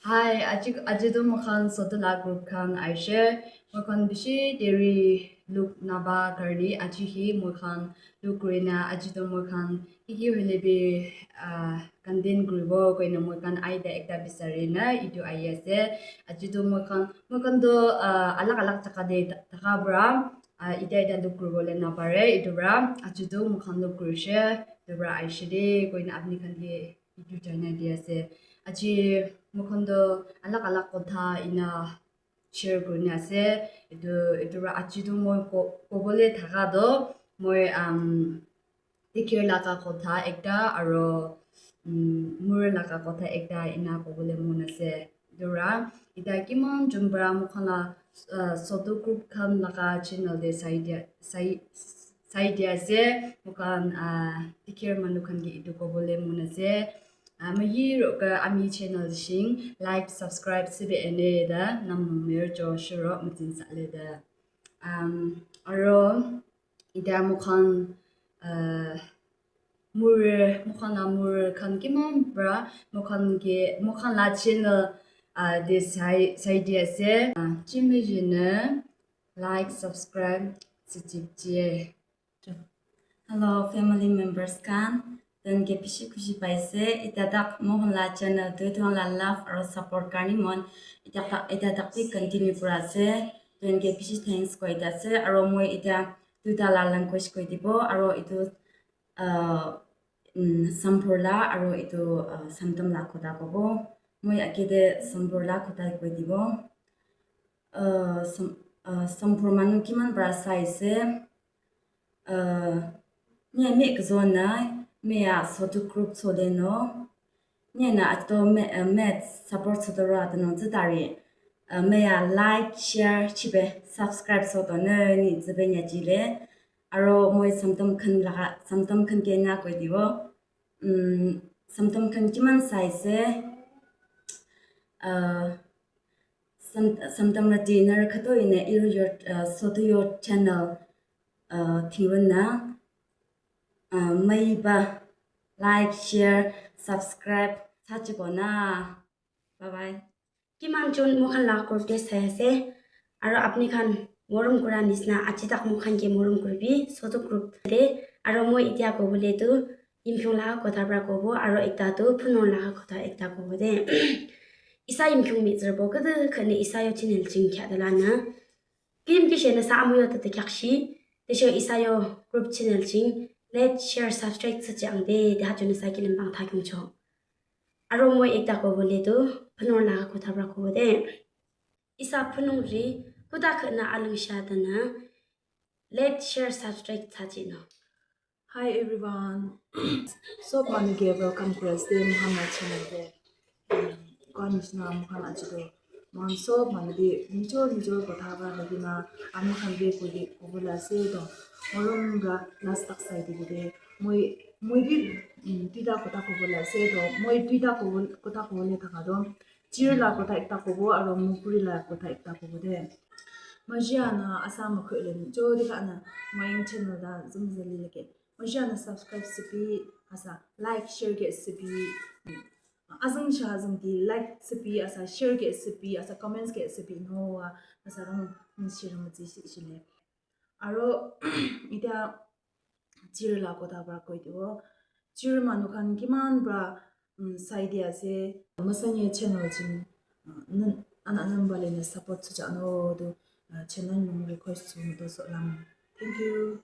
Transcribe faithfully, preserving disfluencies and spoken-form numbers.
Hi, aji aji tu moikhan sotu la group khan aishe. Moikhan bishi deri look naba karni aji hi moikhan look kurina aji tu moikhan kiki hoile bi ah, content kuribo koina moikhan idea ekta bisari na itu ahi ase. Aji tu moikhan moikhan tu ah, alag alag jaka de thaka pra ah, ita ita look kuribole napare itu pra aji tu moikhan look kurishe itu pra aishe de koina apni khan ke itu janai di ase. Aji moikhan tu alag alag kotha ina share kurina ase. Itu itu pra aji tu moi ko kobole thaka tu moi um dikir laga kotha ekta aro um mur laga kotha ekta ina kobole mon ase. Itu pra ita kiman jun pra moikhan la uh, sotu group khan laga channel de sai dia sai sai dia ase. Moikhan uh, dikir manu khan ke itu kobole mon ase. Ami hi roka ami channel shing like subscribe sibe ene da nam mer jo shiro mutin sale da. Um, aro ita moikhan uh, mur moikhan la mur khan kiman pra moikhan ke moikhan la channel uh, de sai sai di ase. Uh, chimi jine like subscribe sitip jie. Hello family members khan, ten ke bishi khushi paise. Ita tak moikhan la channel tu tuan la love aro support karni mon ita tak ita tak bi continue kura ase. Ten ke bishi thanks koi ase aro moi ita duita la language koi dibo aro itu uh, um, Sampur la aro itu uh, Samtam la kotha kobo. Moi ake de Sampur la kotha koi dibo. Uh, Sam, uh, Sampur manu kiman pra sai ase? Uh, nye me kzo na me ya sotu group so de no. Nye na ato me uh, me support so do ra de no zitari. Uh, me ya like, share, chibe subscribe so do ne ni zibe nya jile. Aro moi Samtam khan laga Samtam khan ke na koi dibo. Um, Samtam khan kiman sai ase? Uh, Sam Samtam rati nar khato ine iru your uh, sotu your channel uh, thiwin na uh, mai ba like, share, subscribe sa chiko na. Bye bye. Kiman jon moikhan la group de sai ase aro apni khan morom kura nisna aji tak moikhan ke morom kuribi sotu group de. Aro moi itia kobole tu Yimkhiung la kotha pra kobo aro ekta tu Phunung la kotha ekta kobo de. Isa Yimkhiung mi zerbo kede khane isa yo channel jing kya de la na. Kim ki shena sa amu yo te kyak shi. Te sho isa yo group channel jing like, share, subscribe sa chang de de ha chun sa ki lem bang tha kyung cho. Aro moi ekta kobole tu Phunung la kotha pra kobo de. Isa Phunung ri kuda khana alung sha dana like, share, subscribe sa chi no. Hi everyone. Sob manu ke welcome kuri ase moikhan la channel te. Koa nishina moikhan aji tu moikhan sob manu bi nijor nijor kotha para lagi na ami khan bi koi kobole ase to morom para last tak sai dibi de moi moi bi duita kotha kobole ase to moi duita kotha kobole thaka to chir la kotha ekta kobo aro mukuri la kotha ekta kobo de. Maji ana asa mukhu le nijor de kana moikhan channel da zum zali lage. Maji ana subscribe sibi asa like share ke sibi. Azung sha azung di like sibi asa share ke sibi asa comments ke sibi no wa asa rong share mo zi shi shi le. Aro ita chir la kotha para koi dibo. Chir manu khan kiman para um, sai di ase. Masani channel jin uh, nan an anam bale na support su jano do uh, channel nung request su do so lam. Thank you.